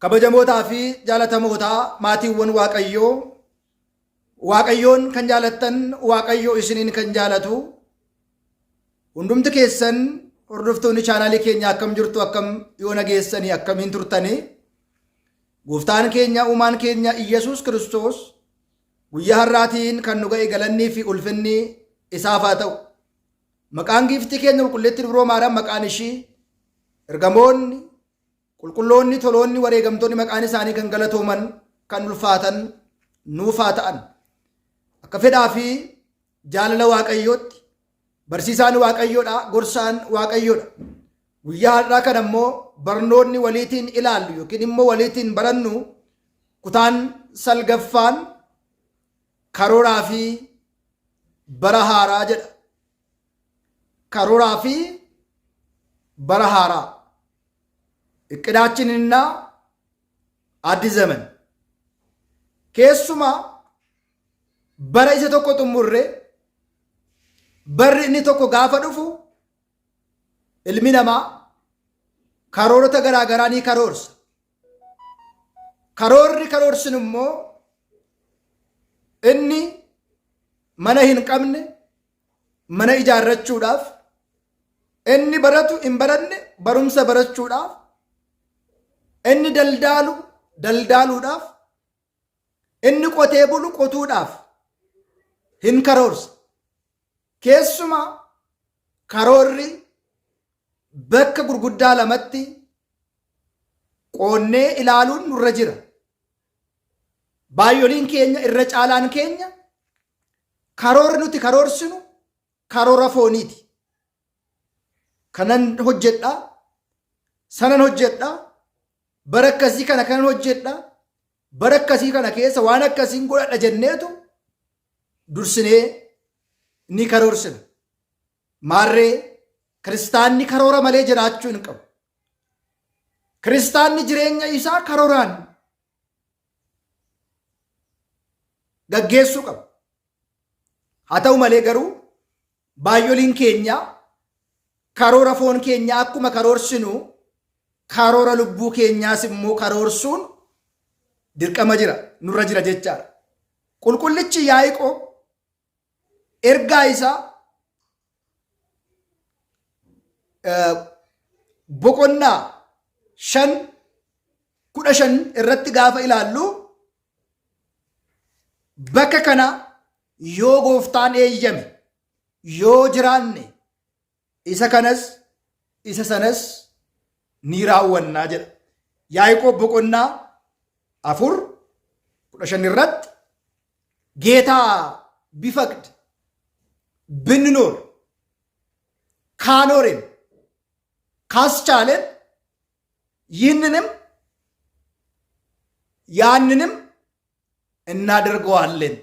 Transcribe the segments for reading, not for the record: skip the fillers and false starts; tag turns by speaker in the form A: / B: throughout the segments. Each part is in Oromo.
A: Kabajamootaa fi jaalatamootaa maatiiwwan Waaqayyoo, Waaqayyoon kan jaalattan, Waaqayyo isiniin kan jaalatu, hundumti keessan hordoftoonni chaanaalii keenya akkam jirtu, akkam yoo nageessanii, akkamiin turtanii? Gooftaan keenya, uumaan keenya Iyyasuus Kiristoos guyyaa har'aatiin kan nu ga'e galannii fi ulfinni isaaf haa ta'u. Maqaan giiftii keenya qulqulleetti Dubroo Maariyaam, maqaan ishii ergamoonni qulqulloonni, toloonni, wareegamtoonni maqaan isaanii kan galatooman, kan ulfaatan nuuf haa ta'an. Akka fedhaa fi jaalala Waaqayyootti barsiisaan Waaqayyoodha, gorsaan Waaqayyoodha. Guyyaa har'aa kana immoo barnoonni waliitiin ilaallu yookiin immoo waliitiin barannu kutaan salgaffaan karooraa fi bara haaraa jedha. Karooraa fi bara haaraa. እቅዳችንና አዲስ ዘመን. Keessumaa bara isa tokko xumurre barri inni tokko gaafa dhufu ilmi namaa karoorota garaa garaa ni karoorsa. Karoorri karoorsinu immoo inni mana hin qabne mana ijaarrachuudhaaf, inni baratu hin baranne barumsa barachuudhaaf, inni daldaalu daldaaluudhaaf, inni qotee bulu qotuudhaaf hin karoorsa. Keessumaa karoorri bakka gurguddaa lamatti qoonnee ilaaluun nurra jira. Baay'oliin keenya, irra caalaan keenya, karoorri nuti karoorsinu karoora fooniiti. Kanan hojjedha, sanan hojjedha, bara akkasii kana kanan hojjedha, bara akkasii kana keessa waan akkasiin godhadha jenneetu dursinee ni karoorsina. Maarree kiristaanni karoora malee jiraachuu hin qabu. Kiristaanni jireenya isaa karooraan gaggeessuu qaba. Haa ta'u malee garuu baay'oliin keenya karoora foon keenyaa akkuma karoorsinu karoora lubbuu keenyaas immoo karoorsuun dirqama jira nurra jira jechaadha. Qulqullichi Yaa'iqoob ergaa isaa boqonnaa 5:15 irratti gaafa ilaallu, bakka kana yoo gooftaan eeyyame, yoo jiraanne, isa kanas isa sanas ni raawwannaa jedha. Yaaqoob boqonnaa 4:15 irratti ጌታ ቢፈቅድ ብንኖር፣ ካኖርን፣ ካስቻለን ይህንንም ያንንም እናደርገዋለን።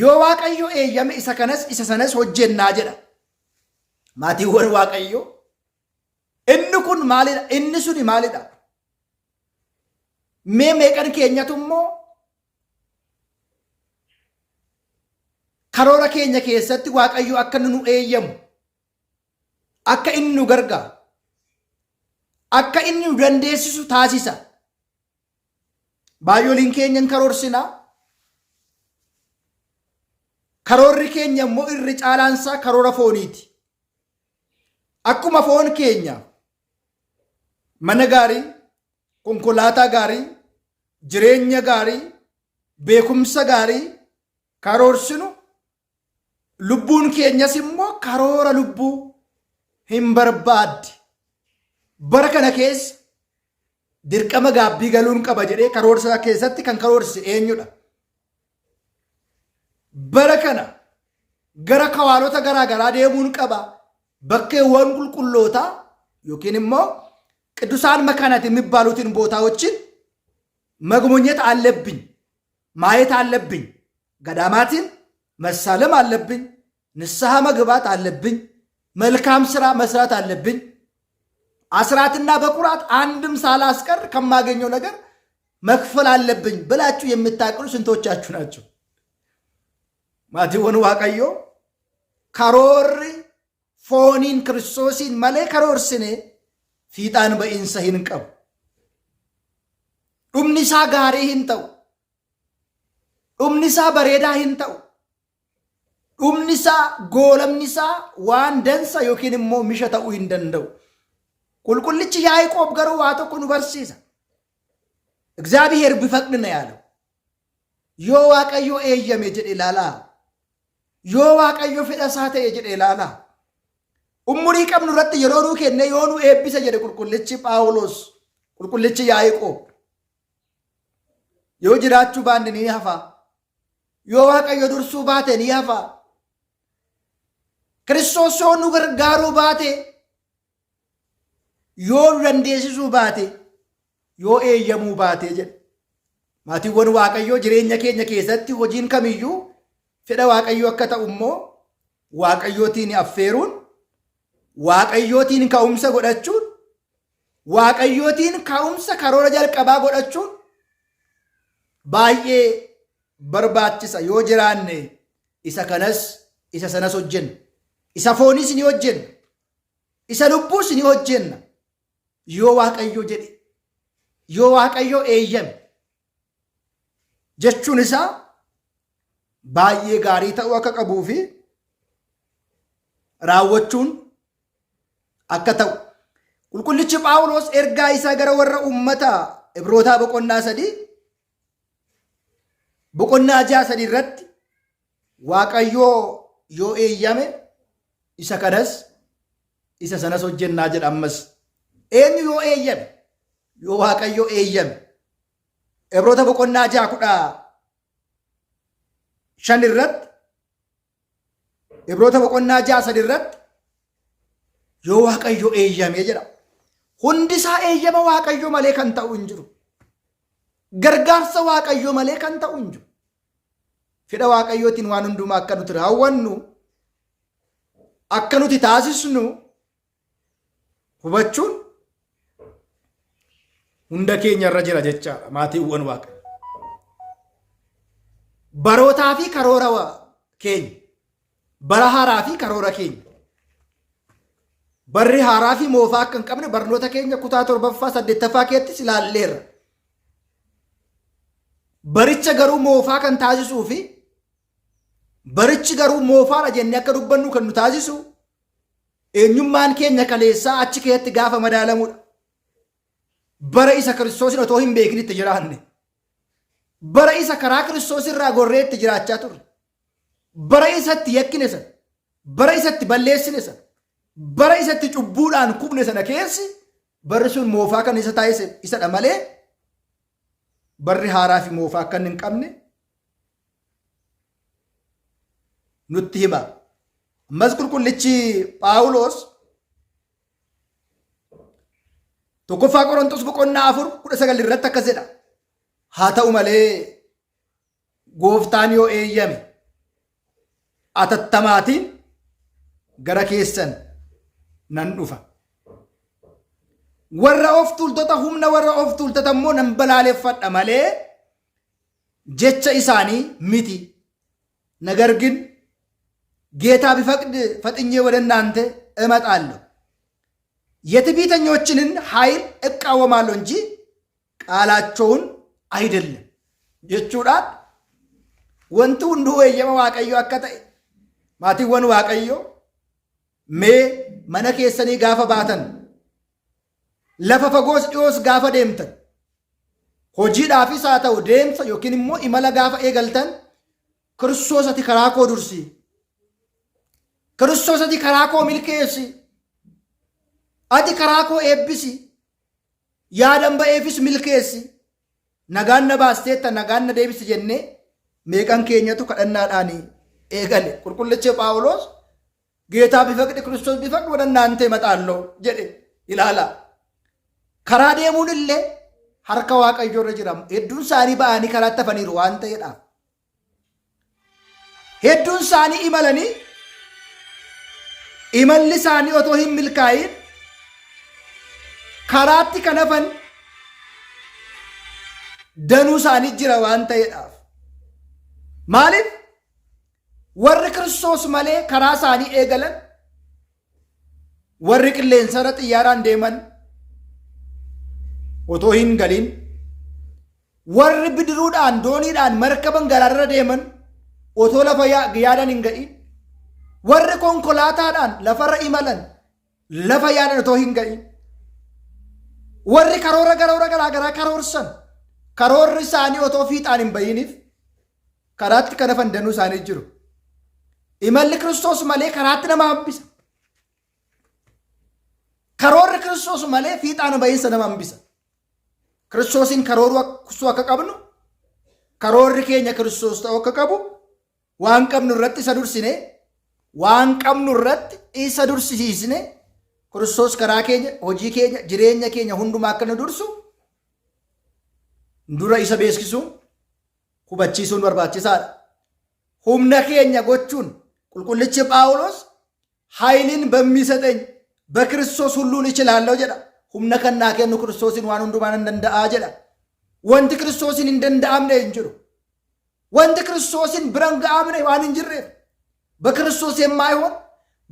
A: Yoo Waaqayyo eeyyame isa kanas isa sanas hojjennaa jedha. Maatiiwwan Waaqayyo, inni kun maalidha? Inni suni maalidha? Mee meeqan keenyatu immoo karoora keenya keessatti Waaqayyo akka inni nu eeyyamu, akka inni nu gargaaru, akka inni nu dandeessisu taasisa? Baay'oliin keenya hin karoorsinaa. Karoorri keenya immoo irri caalaansaa karoora fooniiti. Akkuma foon keenya mana gaarii, konkolaataa gaarii, jireenya gaarii, beekumsa gaarii karoorsinu, lubbuun keenyas immoo karoora lubbuu hin barbaaddi. Bara kana keessa dirqama gaabbii galuun qaba jedhee karoorsa keessatti kan karoorse eenyudha? Bara kana gara kawaalota garaa garaa deemuun qaba. Bakkeewwan qulqullootaa yookiin immoo ቅዱሳን መካናት የሚባሉትን ቦታዎችን መጎብኘት አለብኝ፣ ማየት አለብኝ፣ ገዳማትን መሳለም አለብኝ፣ ንስሐ መግባት አለብኝ፣ መልካም ስራ መስራት አለብኝ፣ አስራትና በኩራት አንድም ሳላስቀር ከማገኘው ነገር መክፈል አለብኝ ብላችሁ የምታቅዱ ስንቶቻችሁ ናቸው? Maatiiwwan Waaqayyoo, karoorri fooniin Kiristoosiin malee karoorsine fiixaan ba'iinsa hin qabu. Dhumni isaa gaarii hin ta'u. Dhumni isaa bareedaa hin ta'u. Dhumni isaa goolamni isaa waan dansa yookiin immoo misha ta'uu hin danda'u. Qulqullichi Yaaqoob garuu waa tokko nu barsiisa. እግዚአብሔር ቢፈቅድ ነው ያለው። Yoo Waaqayyo eeyyame jedhe ilaalaa. Yoo Waaqayyo fedha isaa ta'e jedhe ilaalaa. Umurii qabnu irratti yeroo nuu kenne yoo nu eebbise jedhe qulqullichi Phaawulos, qulqullichi Yaaqoob. Yoo jiraachuu baanne ni hafa. Yoo Waaqayyo dursuu baate ni hafa. Kiristoos yoo nu gargaaruu baate, yoo nu dandeessisuu baate, yoo eeyyamuu baate jedhe. Maatiiwwan Waaqayyoo, jireenya keenya keessatti hojiin kamiyyuu fedha Waaqayyoo akka ta'u immoo Waaqayyootiin affeeruun, Waaqayyootiin ka'umsa godhachuun, Waaqayyootiin ka'umsa karoora jalqabaa godhachuun baay'ee barbaachisa. Yoo jiraanne isa kanas isa sanas hojjenna. Isa fooniis ni hojjenna. Isa lubbuus ni hojjenna. Yoo Waaqayyo jedhe, yoo Waaqayyo eeyyame jechuun isaa baay'ee gaarii ta'uu akka qabuu fi raawwachuun akka ta'u. Qulqullichi Phaawulos ergaa isaa gara warra uummata Ibrootaa boqonnaa 3 boqonnaa 6:3 irratti Waaqayyoo yoo eeyyame isa kanas isa sanas hojjennaa jedha ammas. Eenyu yoo eeyyame? Yoo Waaqayyo eeyyame. Ibroota boqonnaa 6:15 irratti, Ibroota boqonnaa 6:3 irratti yoo Waaqayyo eeyyame jedha. Hundisaa eeyyama Waaqayyo malee kan ta'u hin jiru. Gargaarsa Waaqayyo malee kan ta'u hin jiru. Fedha Waaqayyootiin waan hundumaa akka nuti raawwannu, akka nuti taasisnu hubachuun hunda keenya irra jira jechaadha, maatiiwwan Waaqayyo. Barootaa fi karoora keenya, bara haaraa fi karoora keenya. Barri haaraa fi moofaa akka hin qabne barnoota keenya kutaa torbaffaa saddeettaffaa keessattis ilaalleerra. Baricha garuu moofaa kan taasisuu fi barichi garuu moofaadha jennee akka dubbannu kan nu taasisu eenyummaan keenya kaleessaa achi keessatti gaafa madaalamudha. Bara isa Kiristoosin otoo hin beekin itti jiraanne. Bara isa karaa Kiristoos irraa gorree itti jiraachaa turre. Bara isatti yakkine sana. Bara isatti balleessine sana. Bara isatti cubbuudhaan kufne sana keessi barri sun moofaa kan isa taasise isadha malee barri haaraa fi moofaa akka inni hin qabne nutti hima. Ammas qulqullichi Phaawulos Tokkoffaa Qorontos boqonnaa 4:19 irratti akkas jedha. Haa ta'u malee gooftaan yoo eeyyame atattamaatiin gara keessan nan dhufa. Warra of tuultota, humna warra of tuultota immoo nan balaaleffadha malee jecha isaanii miti. ነገር ግን ጌታ ቢፈቅድ ፈጥኜ ወደ እናንተ እመጣለሁ፣ የትዕቢተኞችንን ኃይል እቃወማለሁ እንጂ ቃላቸውን አይደለም jechuudhaan wanti hunduu eeyyama Waaqayyoo akka ta'e, maatiiwwan Waaqayyoo, mee mana keessanii gaafa baatan, lafa fagoos dhiyoos gaafa deemtan, hojiidhaafis haa ta'u deemsa yookiin immoo imala gaafa eegaltan, Kiristoos ati karaa koo dursi, Kiristoos ati karaa koo milkeessi, ati karaa koo eebbisi, yaadan ba'eefis milkeessi, nagaan na baasteetta, nagaan na deebisi jennee meeqan keenyatu kadhannaadhaan eegale? Qulqullichi Phaawulos ጌታ ቢፈቅድ፣ ክርስቶስ ቢፈቅድ ወደ እናንተ እመጣለሁ jedhe ilaala. Karaa deemuun illee harka Waaqayyoo irra jira. Hedduun isaanii ba'anii karaatti hafaniiru waan ta'eedhaaf. Hedduun isaanii imalanii imalli isaanii otoo hin milkaa'in karaatti kan hafan danuu isaanii jira waan ta'eedhaaf. Maaliif? Warri Kiristoos malee karaa isaanii eegalan, warri qilleensarra xiyyaaraan deeman otoo hin galin Warri bidiruudhaan, dooniidhaan, markaban galaanarra deeman otoo lafa yaadan hin ga'in, warri konkolaataadhaan lafarra imalan lafa yaadan otoo hin ga'in, warri karoora karoora garaa garaa karoorsan karoorri isaanii otoo fiixaan hin ba'iiniif karaatti kan hafan danuu isaanii jiru. Imalli Kiristoos malee karaatti nama hambisa. Karoorri Kiristoos malee fiixaan ba'iinsa nama hambisa. Kiristoosiin karooruu akka qabnu, karoorri keenya Kiristoos ta'uu akka qabu, waan qabnu irratti isa dursine, waan qabnu irratti isa dursisiisne, Kiristoos karaa keenya, hojii keenya, jireenya keenya hundumaa akka nu dursu dura isa beeksisuun, hubachiisuun barbaachisaadha. Humna keenya gochuun qulqullichi Phaawulos ኃይልን በሚሰጠኝ በክርስቶስ ሁሉን እችላለሁ jedha. Humna kan naa kennu Kiristoosiin waan hundumaa nan danda'aa jedha. Wanti Kiristoosiin hin danda'amne hin jiru. Wanti Kiristoosiin bira hin ga'amne waan hin jirreef በክርስቶስ የማይሆን፣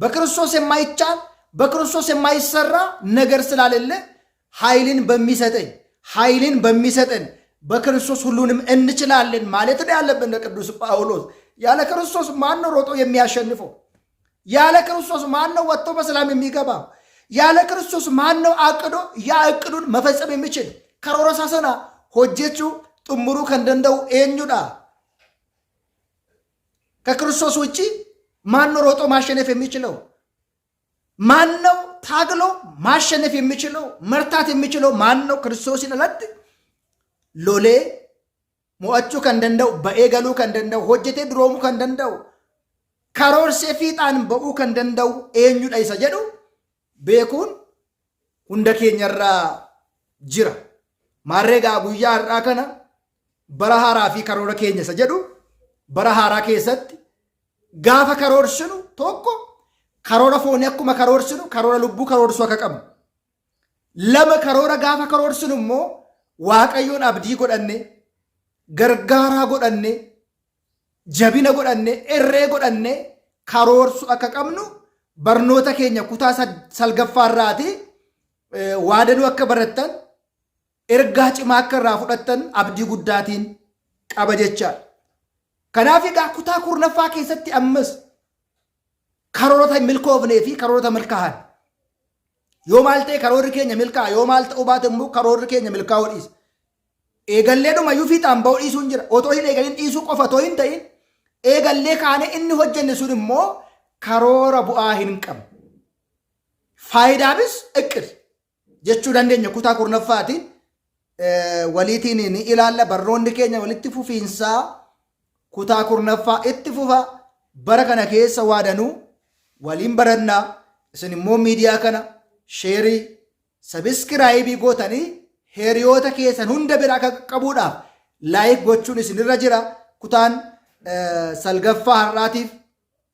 A: በክርስቶስ የማይቻል፣ በክርስቶስ የማይሰራ ነገር ስላሌለ ኃይልን በሚሰጠኝ፣ ኃይልን በሚሰጠን በክርስቶስ ሁሉንም እንችላለን ማለት ነው ያለብን ቅዱስ ጳውሎስ። ያለ ክርስቶስ ማን ነው ሮጦ የሚያሸንፈው? ያለ ክርስቶስ ማን ነው ወጥቶ በሰላም የሚገባ? ያለ ክርስቶስ ማን ነው አቅዶ ያ እቅዱን መፈጸም የሚችል? Karoora isaa sana hojjechuu, xumuruu kan danda'u eenyudha? ከክርስቶስ ውጪ ማን ነው ሮጦ ማሸነፍ የሚችለው? ማን ነው ታግሎ ማሸነፍ የሚችለው? መርታት የሚችለው ማን ነው? Kiristoosiin alatti lolee mo'achuu kan danda'u, ba'ee galuu kan danda'u, hojjetee duroomuu kan danda'u, karoorsee fiixaan ba'uu kan danda'u eenyudha isa jedhu beekuun hunda keenyarraa jira. Maarree gaa guyyaa har'aa kana bara haaraa fi karoora keenya isa jedhu, bara haaraa keessatti gaafa karoorsinu tokko karoora foonii akkuma karoorsinu karoora lubbuu karoorsuu akka qabnu. Lama, karoora gaafa karoorsinu immoo Waaqayyoon abdii godhanne, gargaaraa godhanne, jabina godhanne, irree godhanne karoorsuu akka qabnu barnoota keenya kutaa salgaffaarraati waadanuu akka barattan, ergaa cimaa akka irraa fudhattan abdii guddaatiin qaba jechaadha. Kanaaf egaa kutaa 10ffaa keessatti ammas karoorota hin milkoofnee fi karoorota milkaa'an. Yoo maal ta'e karoorri keenya milkaa'a, yoo maal ta'uu baate immoo karoorri keenya milkaa'uu dhiisa. Eegallee dhumayyuu fiixaan ba'uu dhiisuun jira. Otoo hin eegalin dhiisuu qofa otoo hin ta'in, eegallee kaanee inni hojjenne sun immoo karoora bu'aa hin qabne. Faayidaafis እቅድ jechuu dandeenya. Kutaa 10ffaatiin waliitiin ni ilaalla. Barnoonni keenya walitti fufiinsaa kutaa 10ffaa itti fufa. Bara kana keessa waadanuu waliin barannaa. Isin immoo miidiyaa kana share, subscribe gootanii hiriyoota keessan hunda bira akka qaqqabuudhaaf like gochuun isinirra jira. Kutaan salgaffaa har'aatiif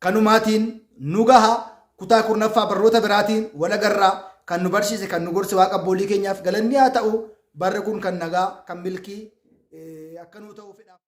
A: kanumaatiin nu gaha. Kutaa 10ffaa barnoota biraatiin walagarraa. Kan nu barsiise, kan nu gorse Waaqa abboolii keenyaaf galanni haa ta'u. Barri kun kan nagaa, kan milkii akka nuu ta'u fedha.